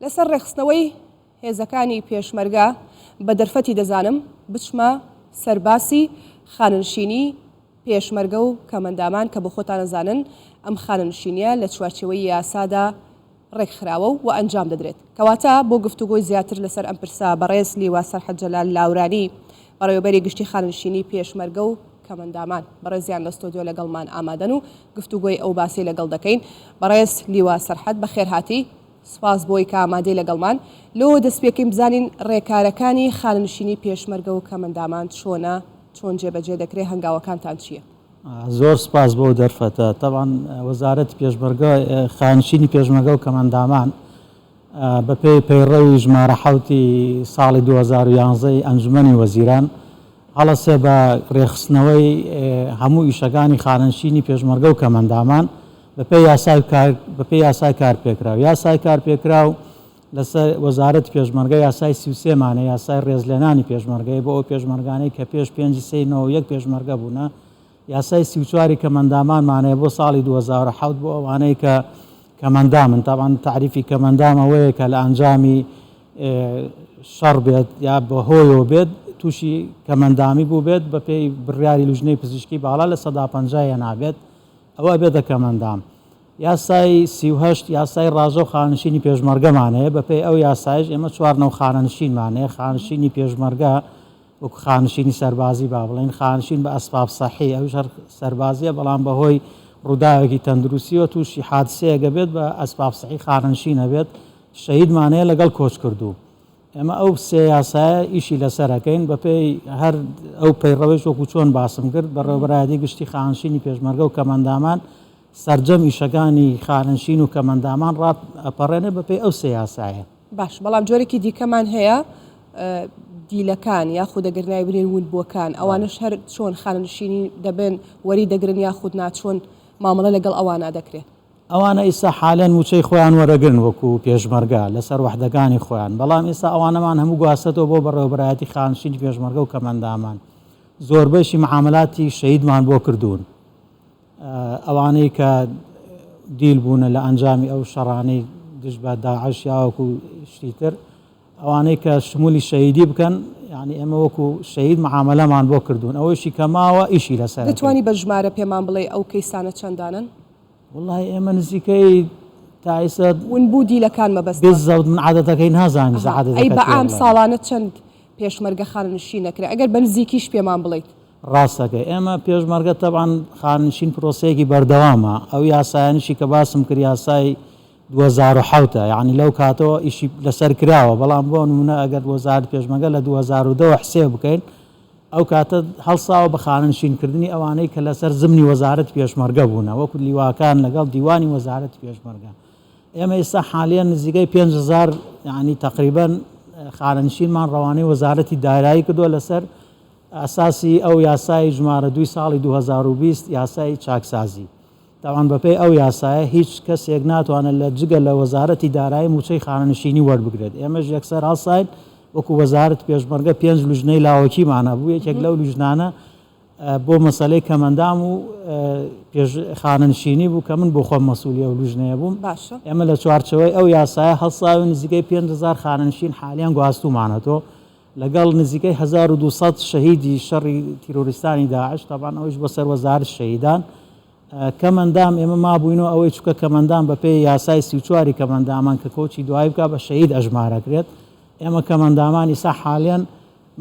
لەسەر ڕێکخستنەوەی هێزەکانی پێشمەرگە بە دەرفەتی دەزانم بچمە سەر باسی خانەنشینی پێشمەرگە و کەمەندامان کە بۆخۆتان ئەزانن ئەم خانەنشینیە لە چوارچێوەی یاسادا ڕێکخراوە و ئەنجام دەدرێت. کەواتە بۆ گفتوگۆی زیاتر لەسەر ئەم پرسە بەڕێز لیوا سەرحەد جەلال لاورانی بەڕێوەبەری گشتی خانەنشینی پێشمەرگە و کەمەندامان بەڕێزیان لە ستۆدیۆ لەگەڵمان ئامادەن و گفتوگۆی ئەو باسەی لەگەڵ دەکەین. بەڕێز لیوا سەرحەد بەخێرهاتی. سوپاس بۆی کە ئامادەی لەگەڵمان. لەوەوە دەستپێکەین بزانین ڕێکارەکانی خانەنشینی پێشمەرگە و کەمەندامان چۆنە، چۆن جێبەجێ دەکرێ، هەنگاوەکانتان چییە؟ زۆر سوپاس بۆ ئەو دەرفەتە. تەبعەن وەزارەتی پێشمەرگە، خانەنشینی پێشمەرگە و کەمەندامان بەپێی پەیڕەوی ژمارە حەوتی ساڵی 2011 ی ئەنجومەنی وەزیران هەڵەسێ بە رێکخستنەوەی هەموو ئیشەکانی خانەنشینی پێشمەرگە و کەمئەندامان بەپێی یاسای کار بەپێی یاسای کارپێکراو. یاسای کارپێکراو لەسەر وەزارەتی پێشمەرگە یاسای 33 مانە یاسای رێزلێنانی پێشمەرگەیە بۆ ئەو پێشمەرگانەی کە پێش پێنجی سێی 91 پێشمەرگە بوونە. یاسای 34 ی کەمئەندامانمان هەیە بۆ ساڵی 2007 بۆ ئەوانەی کە کەمئەندامن. تەبعەن تەعریفی کەمئەندام ئەوەیە کە لە ئەنجامی شەڕ بێت یا بەهۆیەوە بێت تووشی کەمئەندامی بووبێت بەپێی بڕیاری لوجنەی پزیشکی باڵا 50% هێنابێت ئەوە ئەبێتە کەمئەندام. یاسای 38 یاسای ڕاژە و خانەنشینی پێشمەرگەمان هەیە بەپێی ئەو یاسایش ئێمە چوار نەو خانەنشینمان هەیە خانەنشینی پێشمەرگە وەکو خانشینی سەربازی با بڵێین خانشین بە ئەسباب سەحی ئەویش هەر سەربازیە بەڵام بەهۆی ڕووداوێکی تەندروستیەوە تووشی حادسەیەک ئەبێت بە ئەسباب سەحی خانەنشین ئەبێت شەهیدمان هەیە لەگەڵ کۆچکردوو ئێمە ئەو سێ یاسایە ئیشی لەسەر ئەکەین بەپێی هەر ئەو پەیڕەوەیش وەکو چۆن باسم کرد بەڕێوەبەرایەتی گشتی خانشینی پێشمەرگە و کەمەندامان سەرجەم ئیشەکانی خانەنشین و کەمەندامان ڕائەپەڕێنێ بەپێی ئەو سێ یاسایە. باش بەڵام جۆرێکی دیکەمان هەیە دیلەکان یاخود ئەگەر ناوی بنێین ونبووەکان ئەوانەش هەر چۆن خانەنشینی دەبن وەری دەگرن یاخود نا چۆن مامەڵە لەگەڵ ئەوانە دەکرێت؟ ئەوانە ئیستا حالەن موچەی خۆیان وەرەگرن وەکو پێشمەرگە لەسەر وەحدەکانی خۆیان بەڵام ئیستا ئەوانەمان هەموو گواستەوە بۆ بەڕێوەبەرایەتی خانشینی پێشمەرگە و کەمئەندامان زۆربەیشی معامەلاتی شەهیدمان بۆ کردوون ئەوانەی کە دیل بوونە لە ئەنجامی ئەو شەڕانەی دژ بە داعش یاوەکو شتی تر ئەوانەی کە شمولی شەهیدی بکەن یعنی ئێمە وەکو شەهید معامەلەمان بۆ کردوون ئەوەیشی کە ماوە ئیشی لەسەر دەتوانی بە ژمارە پێمان بڵێ ئەو کەیسانە چەندانن؟ وەڵاهی ئێمە نزیکەی تا ئیستا ونبوو دیلەکان مەبەستمە. بالضبط من عەدەدەکەی نازانم ئیستا عەدەدەکە ئەی بە عام ساڵانە چەند پێشمەرگە خانەنشین ئەکرێ ئەگەر بە نزیکیش پێمان بڵێیت؟ ڕاستەکەی ئێمە پێشمەرگە تەبعەن خانەنشین پرۆسەیەکی بەردەوامە ئەو یاسایانیشی کە باسم کرد یاسای 2007 ە یانی لەو کاتەوە ئیشی لەسەر کراوە بەڵام بۆ نمونە ئەگەر وەزارەت پێشمەرگە لە 2010 وە حسێب بکەین ئەو کاتە هەڵساوە بە خانەنشین کردنی ئەوانەی کە لەسەر زمنی وەزارەتی پێشمەرگە بوونە وەکو لیواکان لەگەڵ دیوانی وەزارەتی پێشمەرگە ئێمە ئێستا حالیەن نزیکەی 5000 یعنی تقریبا خانەنشینمان ڕەوانەی وەزارەتی دارایی کردووە لەسەر ئەساسی ئەو یاسای ژمارە دووی ساڵی 2020 یاسای چاکسازی تاوان بەپێی ئەو یاسایە هیچ کەسێک ناتوانێت لە جگە لە وەزارەتی دارایی مووچەی خانەنشینی وەربگرێت، ئێمەش یەکسەر هەڵساین وەکو وەزارەتی پێشمەرگە پێنج لوجنەی لاوەکیمان هەبوو، یەکێک لەو لوجنانە بۆ مەسەلەی کەمەندام و پێش خانەنشینی بوو کە من بۆ خۆم مەسوولی ئەو لوجنەیە بووم. باشە. ئێمە لە چوارچێوەی ئەو یاسایە هەڵساوین نزیکەی 5000 خانەنشین حالیان گواستوومانەتەوە لەگەڵ نزیکەی 1200 شەهیدی شەڕی تیرۆریستانی داعش، تەبعەن ئەوەیش بۆ سەر وەزارەتی شەهیدان. کەمئەندام ئێمە مابووینەوە ئەوەی چونکە کەمئەندام بەپێی یاسای 34 ی کەمئەندامان کە کۆچی دوایی بکا بە شەهید ئەژمارەکرێت ئێمە کەمئەندامان ئیسا حالیەن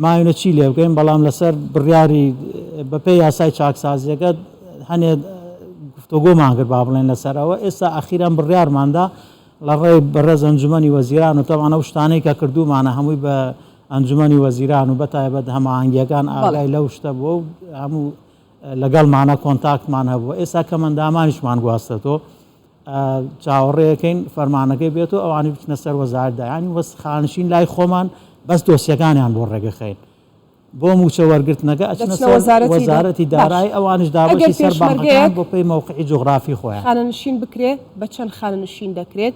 ماوینە چی لێ بکەین بەڵام لەسەر بڕیاری بەپێی یاسای چاکسازیەکە هەنێ گفتۆگۆمان کرد با بڵێن لەسەر ئەوە ئێستا ئەخیران بڕیارماندا لە ڕێی بەڕێز ئەنجومەنی وەزیران و تەبعەن ئەو شتانەی کە کردوومانە هەمووی بە ئەنجومەنی وەزیران و بەتایبەت هەماهەنگیەکان ئاگای لەو شتە بووە و هەموو لەگەڵمانە کۆنتاکتمان هەبووە ئێستا کەمەندامانیشمان گواستەتەوە چاوەڕێەکەین فەرمانەکەی بێت و ئەوانی بچنە سەر وەزاردا ینی وەس خانشین لای خۆمان بەس دۆسیەکانیان بۆ ڕێگەخەین بۆ موچە وەرگرتنەکە ئەچنە سەر وەزارەتی دارایی ئەوانیش دابەشی سەر بانکەکان بۆ پێی مەوقعی جوغرافی خۆیان. خانەنشین بکرێ بە چەند خانەنشین دەکرێت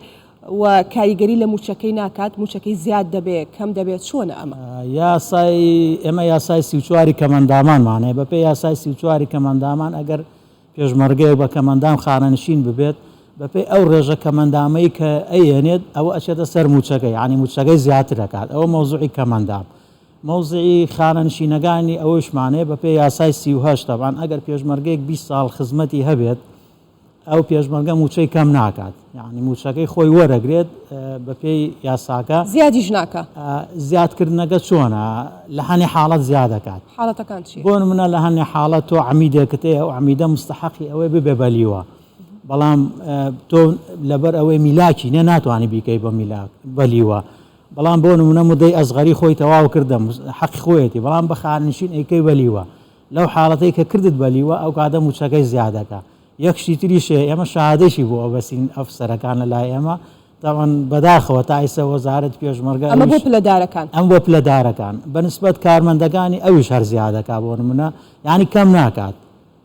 و کاریگەری لە موچەکەی ناکات موچەکەی زیاد دەبێ کەم دەبێ چۆنە ئەمە؟ یاسای ئێمە یاسای 34 ی کەمئەندامانمان هەیە بەپێی یاسای 34 ی کەمئەندامان ئەگەر پێشمەرگەیەک بە کەمئەندام خانەنشین ببێت. بەپێی ئەو ڕێژە کەمەندامەی کە ئەیەنێت ئەوە ئەچێتە سەر مووچەکەی یانی مووچەکەی زیاتر ئەکات ئەوە مەوزوعی کەمەندام. مەوزعی خانەنشینەکانی ئەوەیشمان هەیە بەپێی یاسای 38 تەبعەن ئەگەر پێشمەرگەیەک 20 ساڵ خزمەتی هەبێت ئەو پێشمەرگە مووچەی کەم ناکات یعنی مووچەکەی خۆی وەرەگرێت بەپێی یاساکە. زیادیش ناکا. زیادکردنەکە چۆنە؟ لە هەنێ حاڵەت زیاد ئەکات. حاڵەتەکان چییە؟ بۆ نمونە لە هەنێ حاڵەت تۆ عەمیدێکت هەیە ئەو عەمیدە مستەحەقی ئەوەیە ببێ بە لیوا بەڵام تۆ لەبەر ئەوەی میلاکی نیە ناتوانی بیکەی بە میلاک بە لیوا بەڵام بۆ نمونە مدەی ئەسغەری خۆی تەواو کردە حەقی خۆیەتی بەڵام بە خانەنشین ئەیکەی بە لیوا لەو حاڵەتەی کە کردت بە لیوا ئەو کاتە موچەکەی زیاد ئەکا یەک شتی تریش هەیە ئێمە شەهادەیشی بۆ ئەبەسین ئەفسەرەکان لە لای ئێمە تاوان بەداخەوە تا ئیسە وەزارەت پێشمەرگە ئەمە بۆ پلەدارەکان ئەم بۆ پلەدارەکان بە نسبەت کارمەندەکانی ئەویش هەر زیادەکا بۆ نمونە یانی کەم ناکات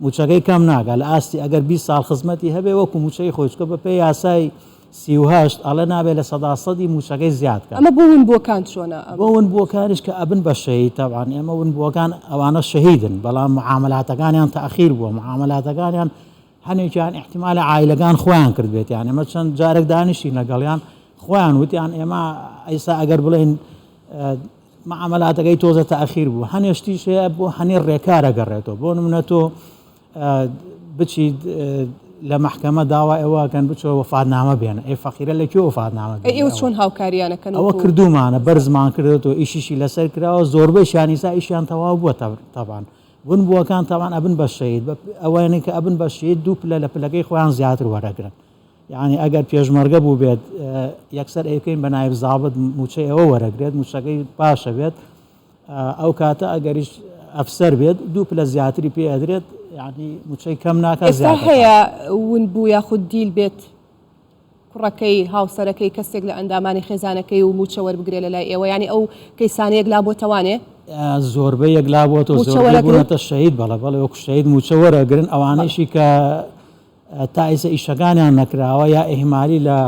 مووچەکەی کەم ناکات لە ئاستی ئەگەر 20 ساڵ خزمەتی هەبێ وەکو مووچەی خۆی چونکە بەپێی یاسای 38 ئەڵێ نابێ 100% مووچەکەی زیاد کات. ئەمە بۆ ونبووەکان چۆنە؟ بۆ ونبووەکانیش کە ئەبن بە شەهید تەبعەن ئێمە ونبووەکان ئەوانە شەهیدن بەڵام معامەلاتەکانیان تەئخیر بووە معامەلاتەکانیان هەنێکیان ئیحتیمالە عایلەکان خۆیان کردبێتیان ئێمە چەند جارێک دانیشتین لەگەڵیان خۆیان وتیان ئێمە ئیستا ئەگەر بڵێین معامەلاتەکەی تۆزە تاخیر بوو هەنێ شتیش هەیە بۆ هەنێ ڕێکار ئەگەڕێتەوە بۆ نمونە تۆ بچیت لە مەحکەمە داوای ئەوە ئەکەن بچۆ وەفاتنامە بێنە ئەی فەقیرە لە کوێ وەفاتنامە ئەی ئێوە چۆن هاوکاریان ئەکەن ئەوە کردوومانە بەرزمان کردێتەوە ئیشیشی لەسەر کراوە زۆربەیشیان ئیسا ئیشیان تەواو بووە تەبان ونبووەکان تەبان ئەبن بە شەهید ئەوانەی کە ئەبن بە شەهید دوو پلە لە پلەکەی خۆیان زیاتر وەرەگرن یانی ئەگەر پێشمەرگە بووبێت یەکسەر ئەیکەین بە نایب زابط موچەی ئەوە وەرەگرێت موچەکەی باشە بێت ئەو کاتە ئەگەریش ئەفسەر بێت دوو پلە زیاتری پێ ئەدرێت یعنی موچەی کەم ناکە ئێستا هەیە ون بوو یاخود دیل بێت کوڕەکەی هاوسەرەکەی کەسێک لە ئەندامانی خێزانەکەی و موچە وەربگرێ لە لای ئێوە یعنی ئەو کەیسانە یەکلا بۆتەوانێ؟ زۆربەی یەکلا بۆتەوە زۆربەی بوونەتە شەهید بەڵێ بەڵێ وەکو شەهید موچە وەرەگرن ئەوانەیشی کە تا ئیسە ئیشەکانیان نەکراوە یا ئیهمالی لە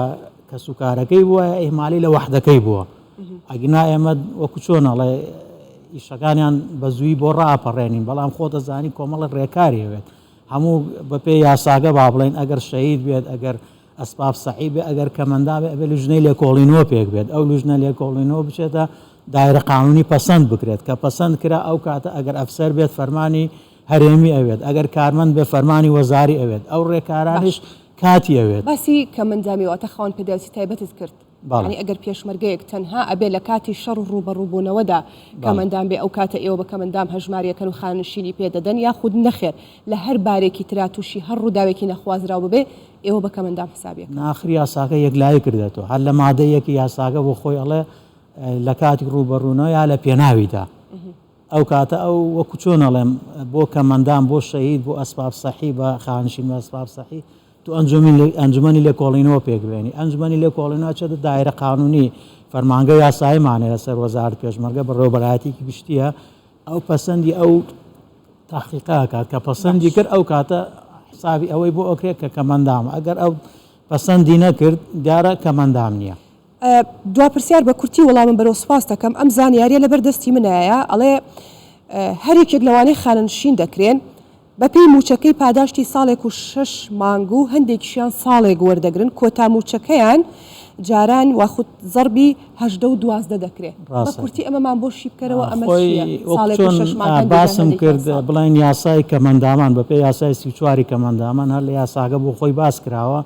کەسوکارەکەی بووە یا ئیهمالی لە وەحدەکەی بووە ئەگینا ئێمە وەکو چۆن ئەڵێ ئیشەکانیان بە زووی بۆ ڕاپەڕێنین بەڵام خۆ دەزانی کۆمەڵە ڕێکاری هەبێت هەموو بەپێ یاساگە با بڵێن ئەگەر شەهید بێت ئەگەر ئەسباب سەحی بێ ئەگەر کەمەندا بێ ئەبێ لوژنەی لێکۆڵینەوە پێک بێت ئەو لوژنە لێکۆڵینەوە بچێتە دایرە قانونی پەسەند بکرێت کە پەسەند کرا ئەو کاتە ئەگەر ئەفسەر بێت فەرمانی هەرێمی ئەوێت، ئەگەر کارمەند بێت فەرمانی وەزاری ئەوێت، ئەو ڕێکارانەیش باش. کاتی ئەوێت. باسی کەمئەندامی واتە خاوەن پێداویستی تایبەتت کرد. بەڵێ. یانی ئەگەر پێشمەرگەیەک تەنها ئەبێ لە کاتی شەڕ و ڕووبەڕووبوونەوەدا بەڵێ. کەمئەندام بێ ئەو کاتە ئێوە بە کەمئەندام هەژماری ئەکەن و خانەنشینی پێ دەدەن یاخود نەخێر لە هەر بارێکی ترا تووشی هەر ڕووداوێکی نەخوازراو ببێ ئێوە بە کەمئەندام حسابی ئەکەن؟ ناخر یاساکە یەکلایی کردەتەوە هەر لە مادەی یەکی یاساکە بۆ خۆی ئەڵێ لە کاتی ڕووبەڕوونەوە یا لە پێناویدا. ئەو کاتە ئەو وەکو چۆن ئەڵێم بۆ کەمەندان بۆ شەهید بۆ ئەسباب سەحی بە خانشین بە ئەسباب سەحی تو ئەنجومەنی لێکۆڵینەوە پێک بێنی ئەنجومەنی لێکۆڵینەوە چێتە دایرە قانونی فەرمانگە یاساییمان هەیە سەر وەزارەت پێشمەرگە بەڕێوەبەرایەتیکی گشتیە ئەو پەسەندی ئەو تحقیقە کات کە پەسەندی کرد ئەو کاتە حسابی ئەوەی بۆ ئەکرێت کە کەمەندامە ئەگەر ئەو پەسەندی نەکرد دیارە کەمەندام نییە. دوا پرسیار بە کورتی وەڵامم بەرەوە سوپاست دەکەم ئەم زانیاریە لەبەر دەستی منایە ئەڵێ هەر یەکێک لەوانەی خانەنشین دەکرێن بەپێی موچەکەی پاداشتی ساڵێک و شەش مانگ و هەندێکیشیان ساڵێک وەردەگرن کۆتا موچەکەیان جاران واخود زەڕبی 18 و 12 دەکرێ بە کورتی ئەمەمان بۆ شی بکەرەوە ئەمە چییە ساڵێک و شەش مانگ هەندێکیان باسم هەندێکیان کرد ساڵ. بڵێن یاسای کەمەندامان بەپێی یاسای 34 کەمەندامان هەر لە یاساکە بۆ خۆی باس کراوە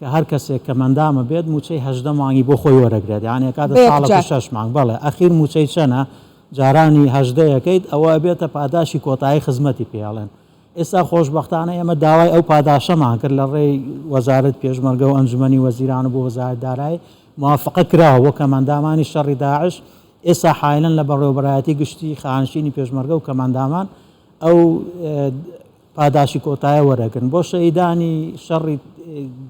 کە هەر کەسێک کەمئەندامە بێت مووچەی 18 مانگی بۆ خۆی وەرەگرێت یانی ئەکاتە بە یەک ساڵێک و جار. شەش مانگ بەڵێ ئەخیر مووچەی چەنە جارانی 18 یەکەیت ئەوە ئەبێتە پاداشی کۆتایی خزمەتی پێ ئەڵێن ئێستا خۆشبەختانە ئێمە داوای ئەو پاداشەمان کرد لە ڕێی وەزارەت پێشمەرگە و ئەنجومەنی وەزیران و بۆ وەزارەت دارایی موافقە کراوە بۆ کەمئەندامانی شەڕی داعش ئێستا حایلەن لە بەڕێوەبەرایەتی گشتی خانشینی پێشمەرگە و کەمئەندامان ئەو پاداشی کۆتایە وەرەگرن بۆ شەهیدانی شەڕی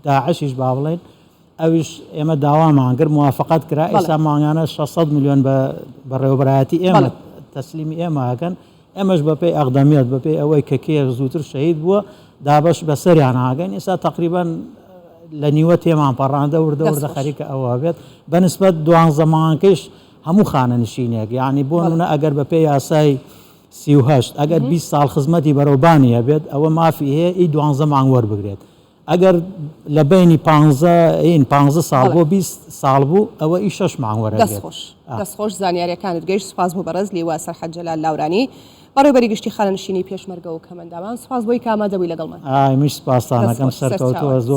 داعشیش با بڵێین ئەویش ئێمە داوامان کرد موافقەت کرا ئێستا مانگانە 600 میلیۆن بە بەڕێوەبەرایەتی ئێمە تەسلیمی ئێمە ئەکەن ئێمەش بەپێی ئەقدەمیەت بەپێی ئەوەی کە کێ زووتر شەهید بووە دابەش بەسەریان ئاگەن ئێستا تقریبان لە نیوە تێمان پەڕاندە وردە وردە خەریکە ئەوە بێت بەنسبەت دوانزە مانگەکەیش هەموو خانەنشینێک یعنی بۆ نمونە ئەگەر بەپێی یاسای 38 ئەگەر 20 ساڵ خزمەتی بەرەو بانی هەبێت ئەوە مافی هەیە ئی دوانزە مانگ وەربگرێت. ئەگەر لە بەینی پانزە ین پانزە ساڵ بۆ 20 ساڵ بوو ئەوە ئی شەش مانگ دەست وەرەگرێت. خۆش دەست خۆش زانیاریەکانت گەیشت سوپاس بۆ بەڕێز لیوا سەرحەد جەلال لاورانی بەڕێوبەری گشتی خانەنشینی پێشمەرگە و کەمەندامان سوپاس بۆی کە ئامادە بووی لەگەڵمان. ئای منیش سوپاستان دەست ئەکەم خۆش سەرکەوتووە سەرچاوە. زۆر.